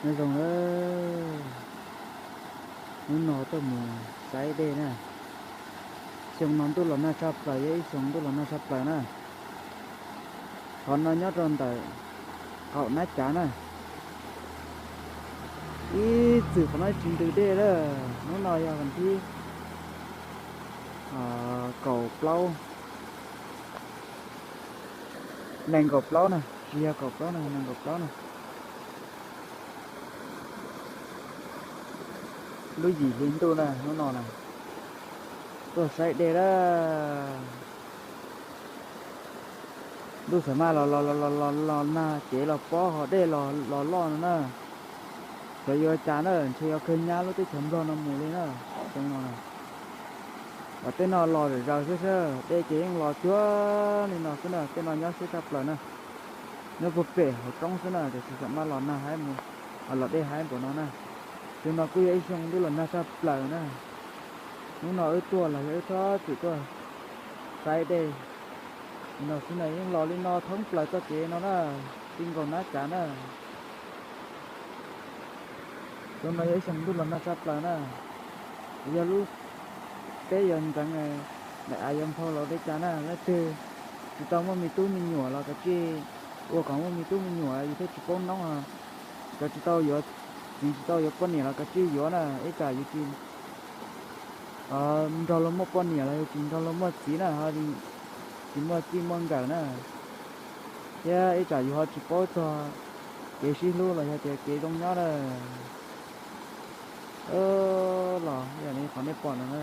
Nyob zoo, hnub no tuaj mus saib dej na. Xyoo no ntuj los nag tshaj plaws, yog ib xyoo ntuj los nag tshaj plaws na. Qhov no nyob rau ntawm qaum Nab Cav na. Ib txwm qhov no tsis ntws dej lawm, hnub no yog vas thib kaum plaub, nees nkaum plaub na, tsis yog kaum plaub na, nees nkaum plaub na. Lub yim hli ntuj na, hnub no na, tuaj saib dej lawm. Ntuj xam maj los los los los los nag, cev los pob, ho dej los los loj no na. Xyov yuav cas na, ntshe yuav kawg nyab lub teb chaws Nplog no mus li na. Xyoo no na, tej no los zom zaws xwb, dej ces yeej los cuag li no xwb na. Tej no nyob siab tshaj plaws na, nyob puag pem hauv roob xwb na, tiam sis xam maj los nag haib mus, los dej haib npaum no na. Xyoo no kuj yog ib xyoo ntuj los nag tshaj plaws na. Hnub no wb tuaj los yog wb txhob txwm tuaj saib dej li no xwb na, yeej los li no thoob plaws txoj kev no na, ti nkaus Nab Cav na. Xyoo no yog ib xyoo ntuj los nag tshaj plaws na. Yog lub teb yuav ntxeev, daim av yuav nphau los li cas na, leej twg tsis tau muaj me tub me nyuam los kav tsij ua kom muaj me tub me nyuam, yus thiaj tsis paub noob. Cov tsis tau yuav txiv tsis tau yuav poj niam los kav tsij yuav na, ib tsam yus tsis nrog luag muaj poj niam los yog tsis nrog luag muaj txiv na, ho tsis muaj txij muaj nkawm na, thiab ib tsam yus ho tsis paub txog kev sib hlub los yog tias kev zoo nyob na. Los yog li qhov nej pom no na,